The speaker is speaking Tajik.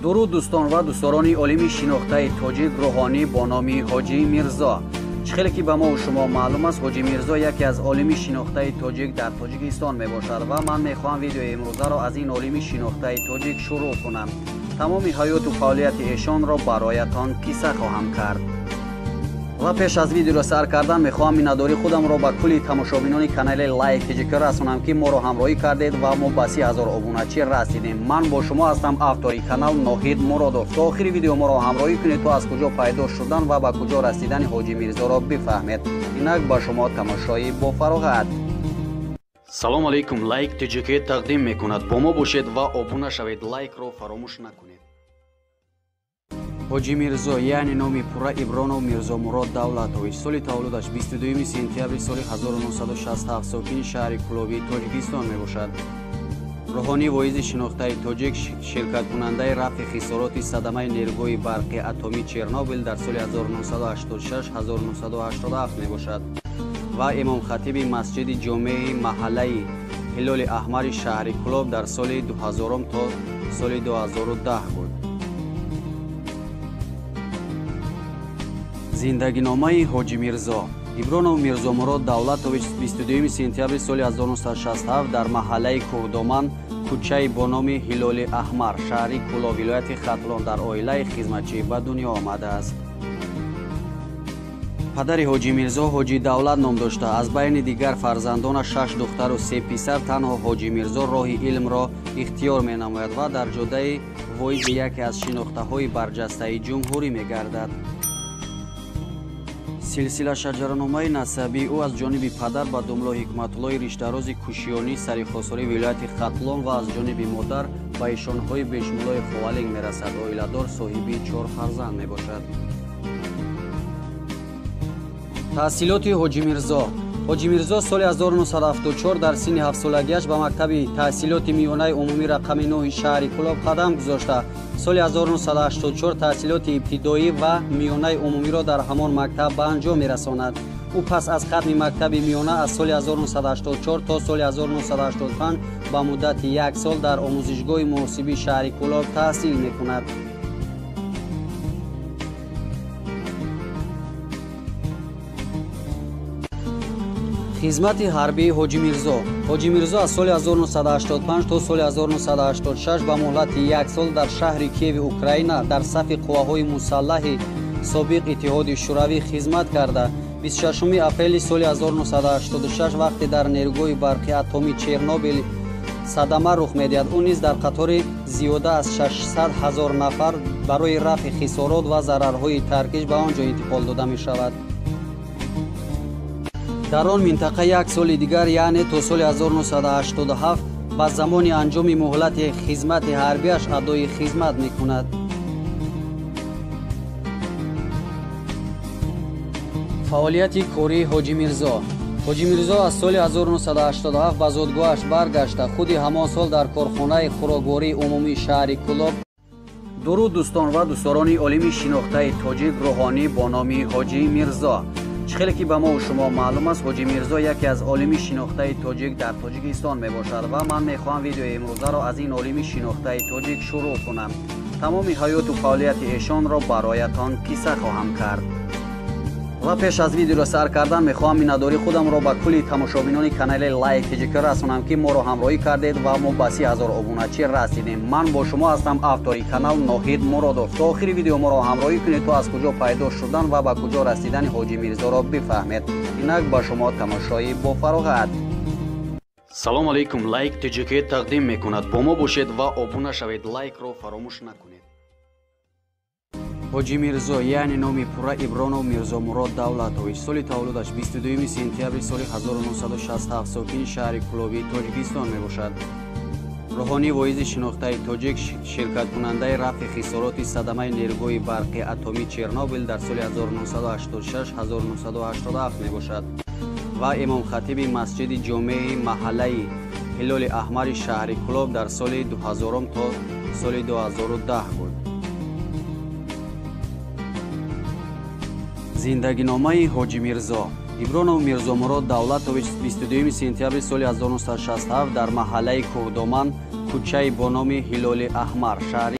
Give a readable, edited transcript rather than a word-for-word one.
Дуруд дӯстон ва дӯстдорони олими шинохтаи тоҷик рӯҳонӣ бо номи Ҳоҷӣ Мирзо. Чӣ хеле ки ба мо шумо маълум аст, Ҳоҷӣ Мирзо яке аз олими шинохтаи тоҷик дар Тоҷикистон мебошад ва ман мехоҳам видеои имрӯзаро аз ин олими шинохтаи тоҷик шурӯъ кунам. Тамоми ҳаёту фаъолияти эшонро бароятон қисса хоҳам кард. Ва пеш аз видеоро сар кардан мехоҳам миннатдории худамро ба кулли тамошобинони канали Лайк ТҶК расонам, ки моро ҳамроҳӣ кардед ва мо ба 30,000 обуначӣ расидем. Ман бо шумо ҳастам, автори канал Ноҳид Муродов. То охири видео моро ҳамроҳӣ кунед, то аз куҷо пайдо шудан ва ба куҷо расидани Ҳоҷӣ Мирзоро бифаҳмед. Инак ба шумо тамошои бофароғат. Салом алейкум. Лайк ТҶК тақдим мекунад. Бо мо бошед ва обуна шавед. Лайкро фаромӯш накунед. Ҳоҷӣ Мирзо, яъне номи пурра Ибронов Мирзомурод Давлатович, соли таваллудаш 22 сентябри соли 1967, сокини шаҳри Кӯлоби Тоҷикистон мебошад. Рӯҳонӣ воизи шинохтаи тоҷик, ширкаткунандаи рафъи хисороти садамаи нерӯгоҳи барқи атомии Чернобил дар соли 1986-1987 мебошад ва имомхатиби масҷиди ҷомеи маҳаллаи Ҳилоли Аҳмари шаҳри Кӯлоб дар соли 2000 то соли 2010 буд. Зиндагиномаи Ҳоҷӣ Мирзо. Ибронов Мирзомурод Давлатович 22 сентябри соли 1967 дар маҳаллаи Кӯҳдоман, кӯчаи бо номи Ҳилоли Аҳмар, шаҳри Кӯлоб, вилояти Хатлон дар оилаи хизматчӣ ба дунё омадааст. Падари Ҳоҷӣ Мирзо Ҳоҷӣ Давлат ном дошта, аз байни дигар фарзандонаш 6 духтару 3 писар танҳо Ҳоҷӣ Мирзо роҳи илмро ихтиёр менамояд ва дар ҷодаи воизи яке аз шинохтаҳои барҷастаи ҷумҳурӣ мегардад. Силсила шаҷараномаи насабии ӯ аз ҷониби падар ба домло Ҳикматуллои Риштарози Кӯшиёнӣ, сари хосори вилояти Хатлон ва аз ҷониби модар ба ишонҳои Бешмуллои Ховалинг мерасад. Оиладор, соҳиби 4 фарзанд мебошад. Таҳсилоти Ҳоҷӣ Мирзо. Ҳоҷӣ Мирзо соли 1974 дар синни 7-солагиаш ба мактаби таҳсилоти миёнаи умумӣ рақами 9 шаҳри Кӯлоб қадам гузошта, соли 1984 таҳсилоти ибтидоӣ ва миёнаи умумиро дар ҳамон мактаб ба анҷом мерасонад. Ӯ пас аз хатми мактаби миёна аз соли 1984 то соли 1985 ба муддати як сол дар омӯзишгоҳи муҳосибии шаҳри Кӯлоб таҳсил мекунад. Хизмати ҳарбии Ҳоҷӣ Мирзо. Ҳоҷӣ Мирзо аз соли 1985 то соли 1986 ба муҳлати як сол дар шаҳри Киеви Украина дар сафи қувваҳои мусаллаҳи собиқ Иттиҳоди Шӯравӣ хизмат карда, 26 апрели соли 1986 вақте дар нерӯгоҳи барқи атомии Чернобил садама рух медиҳад, ӯ низ дар қатори зиёда аз 600,000 нафар барои рафъи хисорот ва зарарҳои таркиш ба он ҷо интиқол дода мешавад. Дар он минтақа як соли дигар, яъне то соли 1987 ба замони анҷоми муҳлати хизмати ҳарбиаш адои хизмат мекунад. Фаъолияти кории Ҳоҷӣ Мирзо. Ҳоҷӣ Мирзо аз соли 1987 ба зодгоҳаш баргашта, худи ҳамон сол дар корхонаи хӯроквории умумии шаҳри Кӯлоб. Дуруд дӯстон ва дӯстдорони олими шинохтаи тоҷик рӯҳонӣ бо номи Ҳоҷӣ Мирзо. Чӣ хеле ки ба мо шумо маълум аст, Ҳоҷӣ Мирзо яке аз олими шинохтаи тоҷик дар Тоҷикистон мебошад ва ман мехоҳам видеои имрӯзаро аз ин олими шинохтаи тоҷик шурӯъ кунам. Тамоми ҳаёту фаъолияти эшонро бароятон қисса хоҳам кард. Ва пеш аз видеоро сар кардан мехоҳам миннатдории худамро ба кулли тамошобинони канали Лайк ТҶК расонам, ки моро ҳамроҳӣ кардед ва мо ба 30,000 обуначӣ расидем. Ман бо шумо ҳастам, автори канал Ноҳид Муродов. То охири видео моро ҳамроҳӣ кунед, то аз куҷо пайдо шудан ва ба куҷо расидани Ҳоҷӣ Мирзоро бифаҳмед. Инак ба шумо тамошои бофароғат. Салом алейкум. Лайк ТҶК тақдим мекунад. Бо мо бошед ва обуна шавед. Лайкро фаромӯш накунед. Ҳоҷӣ Мирзо, яъне номи пурра Ибронов Мирзомурод Давлатович, соли таваллудаш 22 сентябри соли 1967, сокини шаҳри Кӯлоби Тоҷикистон мебошад. Рӯҳонӣ воизи шинохтаи тоҷик, ширкаткунандаи рафъи хисороти садамаи нерӯгоҳи барқи атомии Чернобил дар соли 1986-1987 мебошад ва имомхатиби масҷиди ҷомеи маҳаллаи Ҳилоли Аҳмари шаҳри Кӯлоб дар соли 2000 то соли 2010 буд. Зиндагиномаи Ҳоҷӣ Мирзо. Ибронов Мирзомурод Давлатович 22 сентябри соли 1967 дар маҳаллаи Кӯҳдоман, кӯчаи бо номи Ҳилоли Аҳмар, шаҳри